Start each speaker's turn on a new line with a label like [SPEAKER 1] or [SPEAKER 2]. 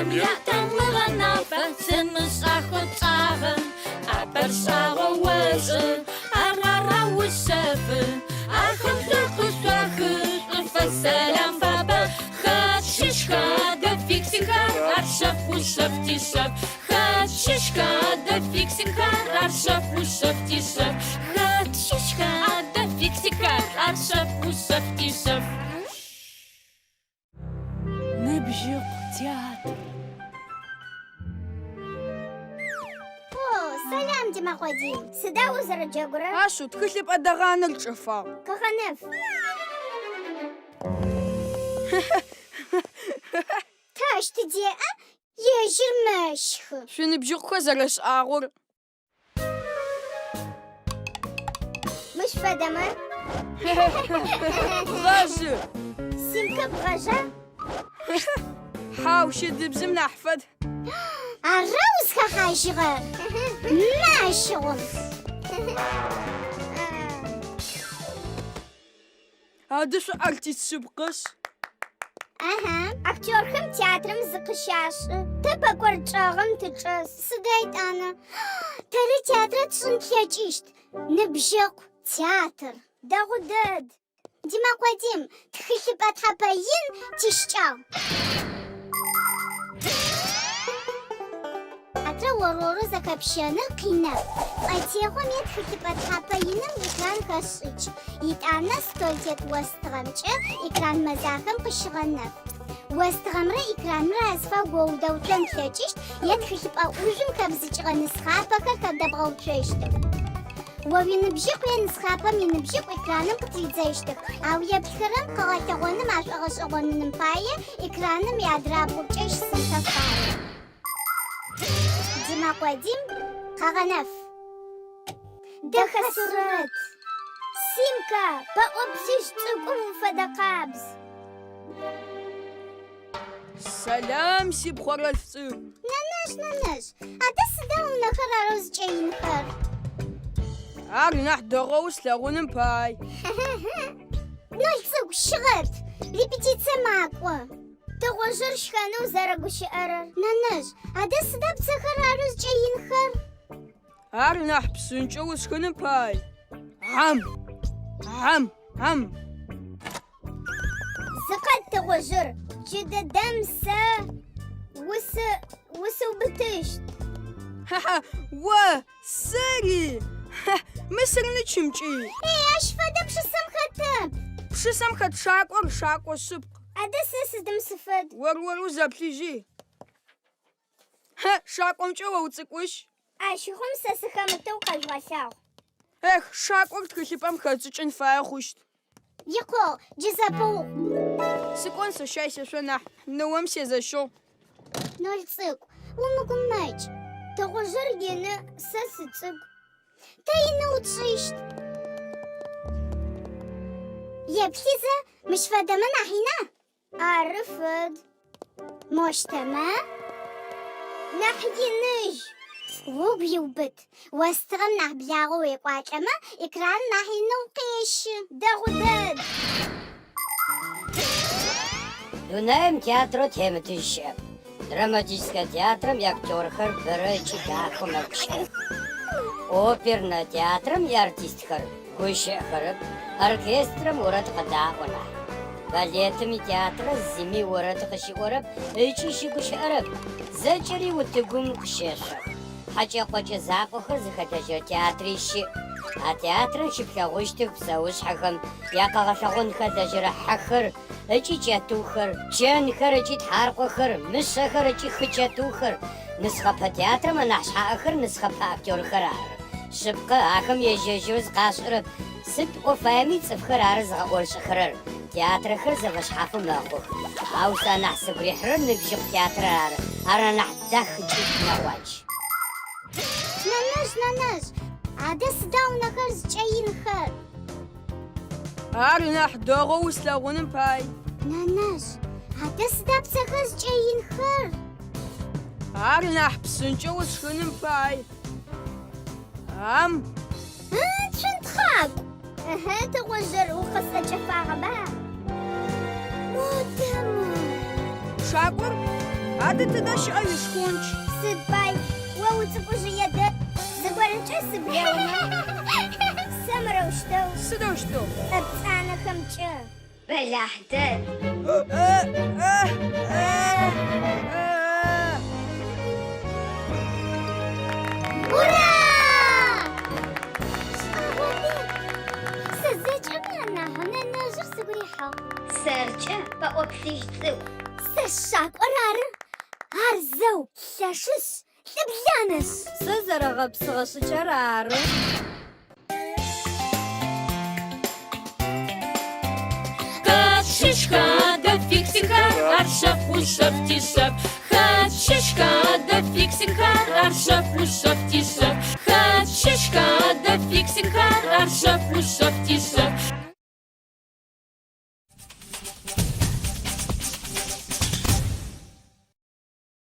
[SPEAKER 1] Адыгэм ятамыгъэ нафэ, Сымышӏахэу тшӏагъэ, ӏапэр шӏагъоу ошӏы, Ар араушъэфы. Ахэм шӏур къышъуахы, Шӏуфэс сэлам фабэ, Хэт щыщха адэ фиксикхэр, Ар шъэф ушъэф тишъэф. Хэт щыщха адэ фиксикхэр, Ар шъэф ушъэф тишъэф. Хэт щыщха адэ фиксикхэр, Ар шъэф ушъэф тишъэф.
[SPEAKER 2] Ныбжьыкъу театр.
[SPEAKER 3] О, сэлам, Димэкъо Дим. Сыда узэрэджэгурэр?
[SPEAKER 4] Ашъыу, тхылъыпӏэ дэгъанэр чӏэфагъ.
[SPEAKER 3] Къэгъэнэф. Тэ ащ тыдеӏэ, ежьыр мэщхы.
[SPEAKER 4] Шъуиныбжьыкъухэр зэрэшӏагъор.
[SPEAKER 3] Мыщ фэдэмэ?
[SPEAKER 4] Бгъэжъы!
[SPEAKER 3] Симкэ бгъэжъа?
[SPEAKER 4] Хьау, щыдыбзым нахь фэд.
[SPEAKER 3] Ара узхэхьажьыгъэр? Мэ ащыгъум.
[SPEAKER 4] Адэ шъо артист шъыпкъэшъ.
[SPEAKER 3] Аха, актерхэм театрэм зыкъыщашӏы. Тэ пӏэкӏор чӏэгъым тычӏэс. Сыда етӏанэ? Тэри театрэ тшӏын тлъэкӏыщт. Ныбжьыкъу театр. Дэгъу дэд. Димэкъо Дим, тхылъыпӏэ тхьэпэ ин тищыкӏагъ. Театрэ ор-орэу зэхэпщэныр къинэп. Пӏэтехъом е тхылъыпӏэ тхьапэ иным экран хэшӏыкӏ. Итӏанэ столтет остыгъэмкӏэ экран мэзахэм къыщыгъэнэф. Остыгъэмрэ экранымрэ азыфагу о удэуцон плъэкӏыщт е тхылъыпӏэ ӏужъум хэбзыкӏыгъэ нысхъапэхэр хэдэбгъэуцощтых. О уиныбжьыкъу е нысхъапэм иныбжьыкъу экраным къытридзэщтых, ау еплъыхэрэм къэгъэлъэгъоным ашӏогъэшӏэгъоныным пае экраным иадрабгъукӏэ щысынхэ фае. Димэкъо Дим, къэгъэнэф. Дэхэ сурэт. Симка, пэӏо плъыжь цӏыкӏум уфэдэ къабз.
[SPEAKER 4] Сэлам, сипхъорэлъф цӏыкӏу.
[SPEAKER 3] Нэнэжъ, нэнэжъ, адэ сыда унэхэр арэу зыкӏэинхэр?
[SPEAKER 4] Ар нахь дэгъоу слъэгъуным пай.
[SPEAKER 3] Нол цӏыкӏу, щыгъэт, репетицие макӏо. Тыгъужъыр шхэнэу зэрэгущыӏэрэр. Нэнэжъ, адэ сыда пцэхэр арэу зыкӏэинхэр?
[SPEAKER 4] Ар нахь псынкӏэу усшхыным пай. Хьам! Хьам! Хьам!
[SPEAKER 3] Зыкъэт, тыгъужъыр, джыдэдэм сэ усы усыубытыщт.
[SPEAKER 4] Ха-ха, о, сэри! Ха, мы сырнычымкӏи!
[SPEAKER 3] Эй, ащ фэдэ пшысэм хэтэп.
[SPEAKER 4] Пшысэм хэт шакӏор шакӏо шъыпкъ.
[SPEAKER 3] Адэ сэ сыдым сыфэд?
[SPEAKER 4] Ор-орэу зэплъыжьи. Хьа, шакӏомкӏэ о уцӏыкӏущ.
[SPEAKER 3] Ащыгъум сэ сыхэмытэу къэжъугъэлъагъу.
[SPEAKER 4] Эх, шакӏор тхылъыпӏэм хэтшӏыкӏын фае хъущт.
[SPEAKER 3] Икъугъ, джы зэпыугъ.
[SPEAKER 4] Сыкӏон сэ щай сешъон нахь, ныом сезэщыгъ.
[SPEAKER 3] Нол цӏыкӏу, умыгумэкӏ. Тыгъужъыр ины, сэ сыцӏыкӏу. Тэ ины утшӏыщт. Еплъи зэ, мыщ фэдэмэ нахь ина? Ары фэд. Мощтэмэ? Нахь иныжь. Угу иубыт. Остыгъэм нахь благъэу уекӏуалӏэмэ, экран нахь инэу къещы. Дэгъу дэд.
[SPEAKER 5] Дунаим театрэу темытыжь щыӏэп. Драматическэ театрэм иактерхэр бэрэ ыкӏи дахэу мэгущыӏэх. Опернэ театрэм иартистхэр гущыӏэхэрэп, оркестрэм орэд къыдаӏо нахь. Балетым итеатрэ зыми орэд къыщиӏорэп ыкӏи щыгущыӏэрэп, зэкӏэри утыгум къыщешъох. Хьэкӏэ-къокӏэ закъохэр зыхэлэжьэрэ театри щыӏ. А театрэм щыплъэгъущтых псэушъхьэхэм якъэгъэлъэгъон хэлэжьэрэ хьэхэр ыкӏи чэтыухэр, пчэнхэр ыкӏи тхьаркъохэр, мышъэхэр ыкӏи хы чэтыухэр. Нысхъэпэ театрэм анахь шъхьаӏэхэр нысхъэпэ актерхэр ары. Шъыпкъэ, ахэм ежь-ежьырэу зыкъашӏырэп, сыд ӏо фаеми цӏыфхэр ары зыгъэӏорышӏэхэрэр. Театрэхэр зэфэшъхьафэу мэхъух. Ау сэ анахь сыгу рихьырэр ныбжьыкъу театрэр ары, ар анахь дах ыкӏи нэгъуадж.
[SPEAKER 3] Нэнэжъ, нэнэжъ, адэ сыда унэхэр зыкӏэинхэр?
[SPEAKER 4] Ар нахь дэгъоу услъэгъуным пай.
[SPEAKER 3] Нэнэжъ, адэ сыда пцэхэр зыкӏэинхэр?
[SPEAKER 4] Ар нахь псынкӏэу усшхыным пай. Ам!
[SPEAKER 3] Ы, цунтхъакӏу! Ыхьы, тыгъужъыр, укъысӏэкӏэфагъэба? Модэ мо!
[SPEAKER 4] Шакӏор? Адэ тыдэ щыӏа уишхонч?
[SPEAKER 3] Сыд пай, о уцӏыкӏужъые дэд, зыгорэкӏэ сыгу еомэ. Сэ мырэущтэу.
[SPEAKER 4] Сыдэущтэу?
[SPEAKER 3] Ӏэ пцӏанэхэмкӏэ.
[SPEAKER 5] Бэлахь дэд.
[SPEAKER 3] Ура! Шӏэгъо дэд! Сэ зэкӏэми анахьэу нэнэжъыр сыгу рихьыгъ.
[SPEAKER 6] Сэркӏэ пэӏо плъыжь цӏыкӏу.
[SPEAKER 3] Сэ шакӏор ары. Ар зэу лъэшышъ, лӏыбланэшъ.
[SPEAKER 1] Сэ зэрэгъэпсыгъэ шӏыкӏэр ары.
[SPEAKER 7] Хэт щыщха адэ фиксикхэр, ар шъэф ушъэф тишъэф. Хэт щыщха адэ фиксикхэр, ар шъэф ушъэф тишъэф. Хэт щыщха адэ фиксикхэр, ар шъэф ушъэф тишъэф.